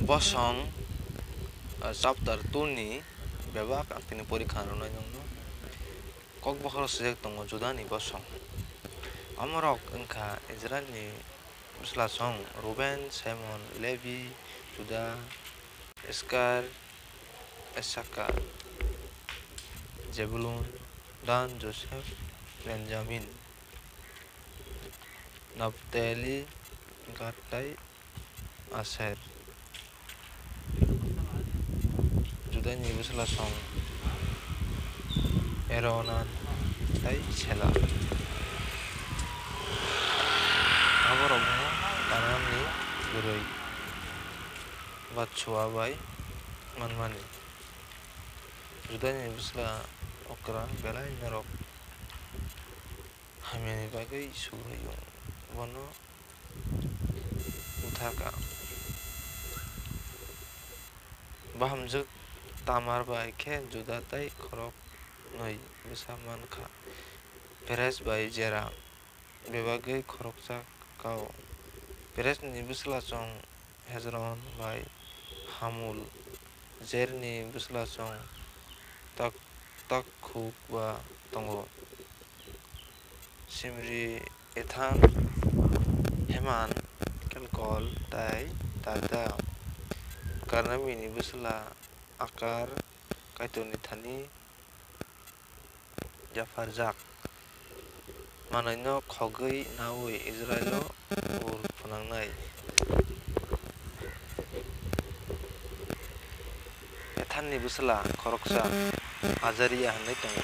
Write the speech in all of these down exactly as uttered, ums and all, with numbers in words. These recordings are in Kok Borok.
Bosong, ah, chapter two ni bebak ang tini porikha rwnai nokno. Kokbokhoro swijak tongo Judani bosong. Omorok wngkha Israilni bwslasong: Ruben, Simon, Levi, Juda, Iskar, Isakar, Zebulun, Dan, Josep, Benjamin, Naptali, Gad tei Aser. Judani bwslasong: Eronan tei Sela. Aborokno Kanaanni bwrwi Batsua bai manmani. Judani bwsla okra belai norok hamyani bagwi Subraiyung bono butharkha. Bahamjwk Tamar bai khe Juda tei khoroknwi bwsa man kha: Peres bai Jera, bebagwi khoroksa kao. Peresni bwslasong Hejron bai Hamul. Jerni bwslasong Tak-, Takhuk ba tongo: Simri, Ethan, Heman, Kelkol tei Darda. Karmini bwsla Akar, Kaitorni thani yapharjak manwino khogwi naui Israilo ur phwnangnai. Ethanni bwsla khoroksa Ajaria hwnwi tongo.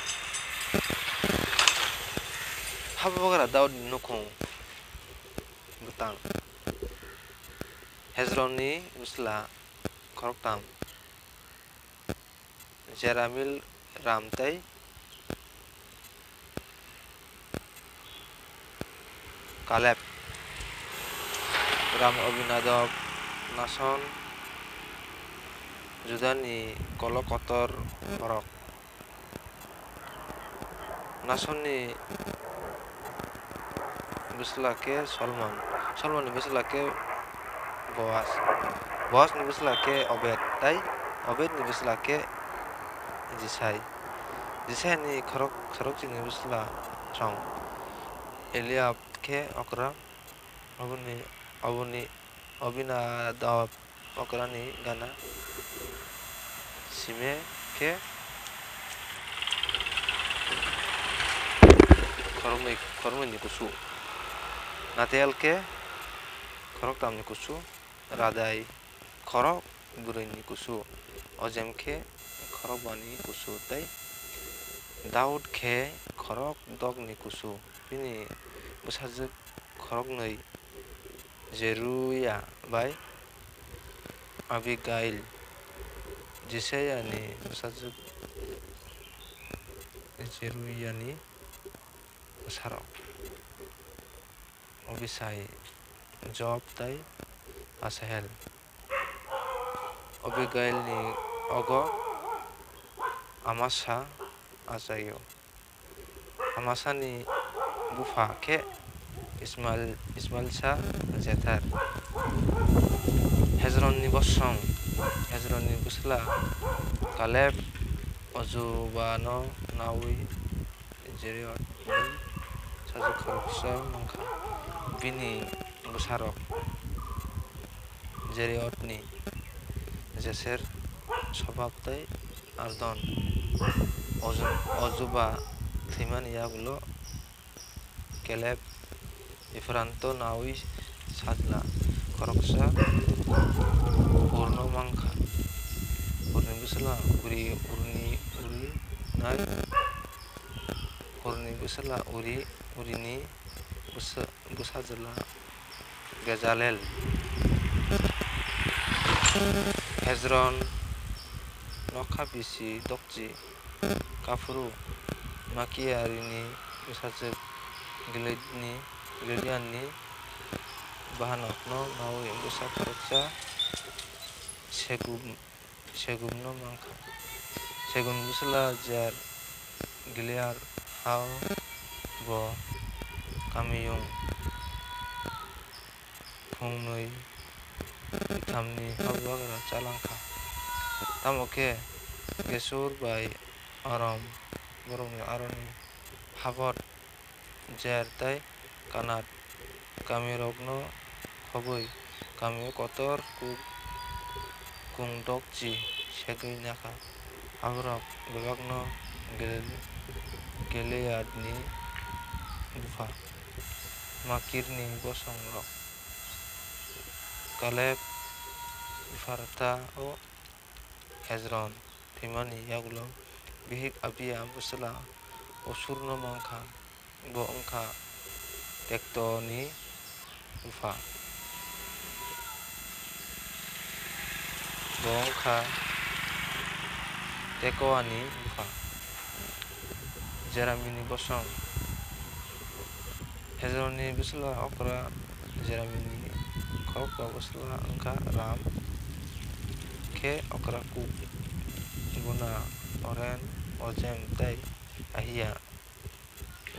Habugra Daudni nukhung bwtang. Hejronni bwsla khoroktham: Jeramil, Ram tei Kaleb. Ram Abinadab, Nason, Judani kolok kotor borok. Nasonni bwsla khe Solomon, Solomonni bwsla khe Boas, Boasni bwsla khe Obed, tei Obedni bwsla khe Jisai. Jisaini khorok, khorokchini bwsla song Eliab khe okra, oboni, oboni Abinadab okrani gana, Sime khe khoroknwi, khoroknwini kusu, Natael khe khoroktamni kusu, Radai khorok bwrwini kusu, Ojem khe khorokbani kusu tei Daud khe khorokdokni kusu. Bini bwsajwk khoroknwi Jeruia bai Abigail, Jisaiani bwsajwk Jeruiani bwsarok. Abisai, Joab tei Asahel. Abigailni ogo Amasa achaio. Amasani bupha khe Ismail, Ismailsa Jether. Hejronni bosong, Hejronni bwsla Kaleb Ojubano naui Jeriotni sajwk khoroksa mankha. Bini bwsarok Jeriotni Jeser, Sobab tei Ardon. Oju-, Ojuba thwimani yagulo Keleb Ephranto naui sajla khoroksa Hurno mankha. Hurni bwsla Uri, Urni, Uri nai. Hurni bwsla Uri, Urini bwsa-, bwsajwla Bezalel. Hejron nokha bisi dokchi kaphuru Makiarini bwsajwk Gileadni, Gileadni bahanokno naui bwsa khoroksa Segub, Segubno mankha. Segubni bwsla Jer, Gilead hao bo kamiyung phungnwi twithamni habugra chalangkha. Tamo khe Gesur bai Aram borokni aroni Habot Jer tei Kanat kamirokno khobwi kamio kotor kuk kung dokchi segwi nakha. Aborok bebakno Gil-, Gileadni bupha Makirni bosongrok Kaleb, Ephrata o Hejron thwimani yagulo bihik Abia bwsla Osurno mankha. Bo wngkha Tektoni bupha. Bo wngkha Tekoani bupha. Jeramini bosong. Hejronni bwsla okra Jeramini khoroksa bwsla wngkha Ram, khe okra kuk, Guna, Oren, Ojem tei Ahia.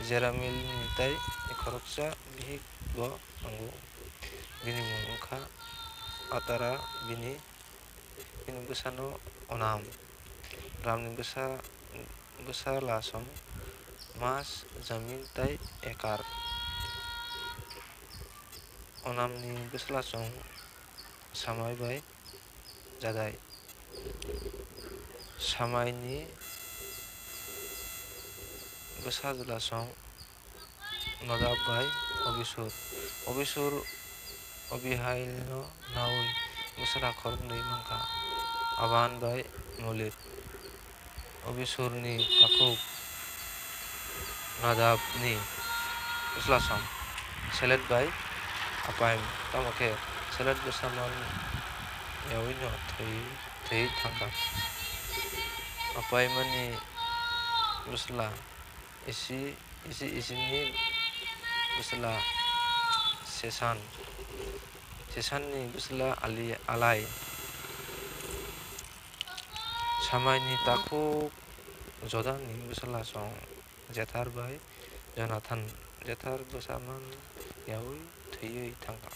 Jeramilni tei khoroksa bihik bo tongo. Bini mung wngkha Atara, bini, bini bwsano Onam. Ramni bwsa, bwslasong Mas, Jamin tei Ekar. Onamni bwslasong Samai bai Jadai. Samaini bwsajlasong Nadab bai Abisur. Abisur Abihailno naui bwsla khoroknwi mankha, Aban bai Molid. Abisurni takhuk Nadabni bwslasong Seled bai Apaim, tamo khe Seled bwsa man yaui'-no thwi, thwi thangkha. Apaimani bwsla Isi, Isi, Isini bwsla Sesan, Sesanni bwsla Ali, Alai, Samaini takhuk Jodani bwslasong Jethar bai Jonathan. Jethar bwsa man yaui thwiwi thangkha.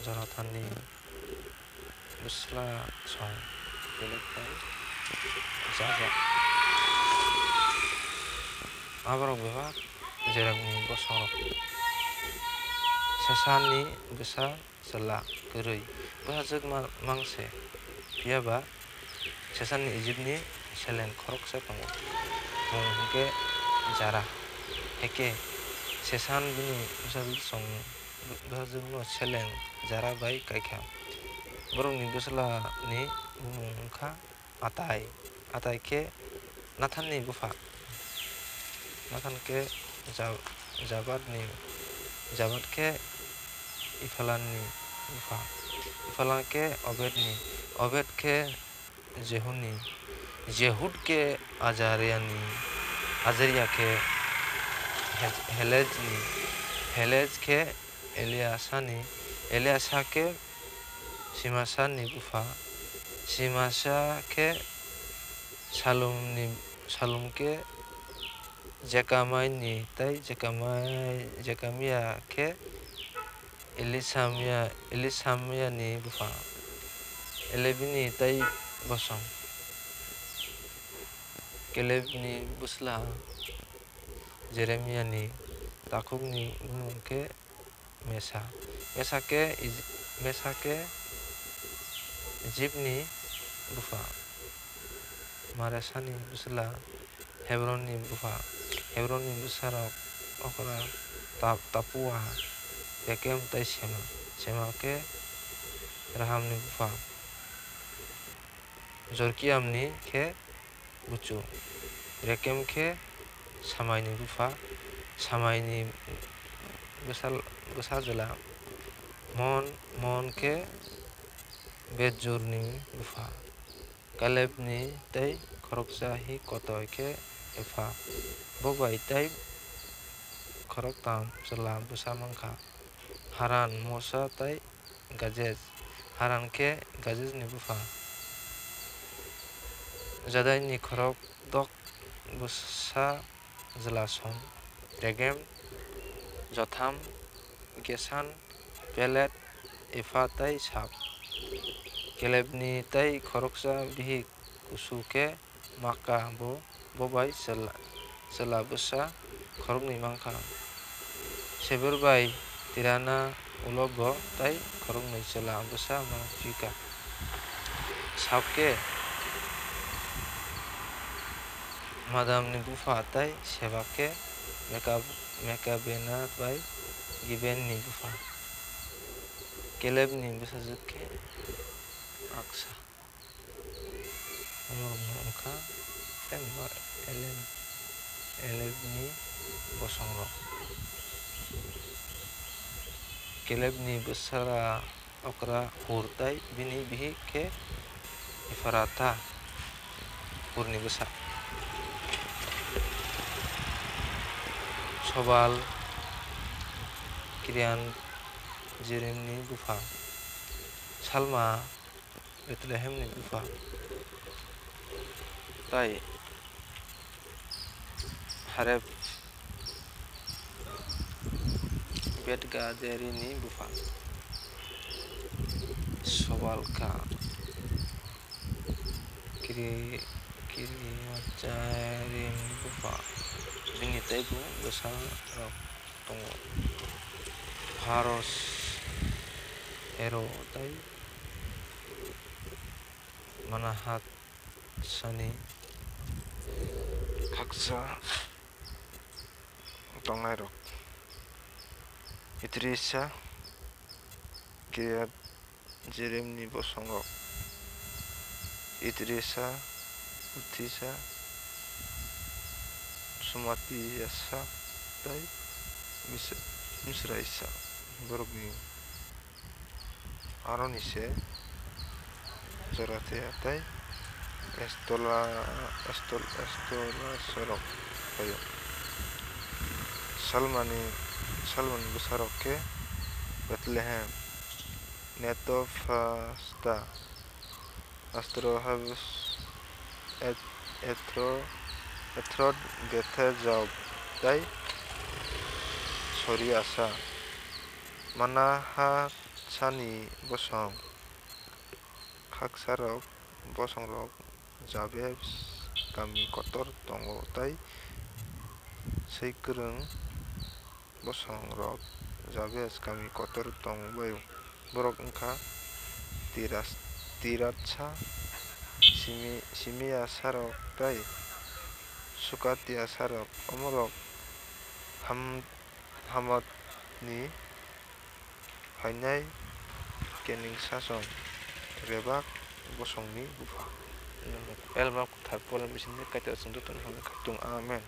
Jonathanni bwslasong Pelek bai Jaja. Aborok bebak Jeramni bosongrok. Sesanni bwsa chwla kwrwi bwsajwk ma-, mang se. Phiya ba Sesanni Ijipni seleng khoroksa tongo, mung hwnkhe Jara. Hakhe Sesan bini bwsajwksong-, bwsajwkno seleng Jara bai kaikha. Borokni bwslani bumung wngkha Atai, Atai khe Nathanni bupha, Nathan khe Ja-, Jabadni, Jabad khe Ephalanni bupha, Ephalan khe Obedni, Obed khe Jehuni, Jehud khe Ajariani, Ajaria khe He-, Helejni, Helej khe Eliasani, Eliasa khe Simasani bupha, Simasa khe Salumni, Salum khe Jekamaini tei Jekamai-, Jekamia khe Elisamia, Elisamiani bupha, Elebini tei bosong. Kelebni bwsla Jeremiani takhukni bumung khe Mesa. Mesa khe Ij-, Mesa khe Ijipni bupha. Maresani bwsla Hebronni bupha. Hebronni bwsarok okra Ta-, Tapua, Rekem tei Sema. Sema khe Rahamni bupha. Jorkiamni khe buchu. Rekem khe Samaini bupha, Samaini bwsal-, bwsajwla Mon, Mon khe Betjurni bupha. Kalebni tei khoroksa hi kotoi khe Epha, bo bai tei khoroktham chwla bwsa mankha, Haran, Mosa tei Gajej. Haran khe Gajejni bupha. Jadaini khorok dok bwsa jwlasong, Regem, Jotham, Gesan, Pelet, Epha tei Sap. Kelebni tei khoroksa bihik kusu khe Maka, bo, bo bai chwla, chwla bwsa khoroknwi mankha. Seber bai Tirhana ulo bo tei khoroknwi chwla bwsa mankha. Sap khe Madamni bupha tei Seba khe Mekab-, Mekabena bai Gibeanni bupha. Kelebni bwsajwk khe Aksa. Omorokno wngkha Eleb-, Eleb-, Elebni bosongrok. Kelebni bwsarok okra Hur tei bini bihik khe Epharatha, Hurni bwsa. Sobal, Kiriat Jearimni bupha. Salma, Bethlehemni bupha, tei Harep, Betgaderini bupha. Sobal kha Kiri-, Kiriatjearimni bupha. Bini teibo bwsarok tongo: Pharos, Hero tei Manahatsani khaksa tongnairok. Itrisa, Kiriat Jearimni bosongrok: Itrisa, Puthisa, Sumatiasa tei Mis-, Misraisa. Borokni aroni se Joratia tei Estola-, Estol-, Estolasarok phaio. Salmani, Salmani bwsarok khe Bethlehem, Netophathah, Astrohabes, Et-, Etro-, Ethrod, Gether, Jaub tei Soriasa. Manahatsani bosong khaksarok, bosongrok Jabes kami kotor tongo tei swikwrwng bosongrok Jabes kami kotor tongbaio. Borok wngkha Tiras-, Tiratsa, Simi-, Simiasarok tei Sukatiasarok. Omorok Ham-, Hamatni phainai kening sasong Rebak bosongni bupha. Elma kwthar Polni bisingtwi Kaitor chwng jotono hamya kha tung. Amen.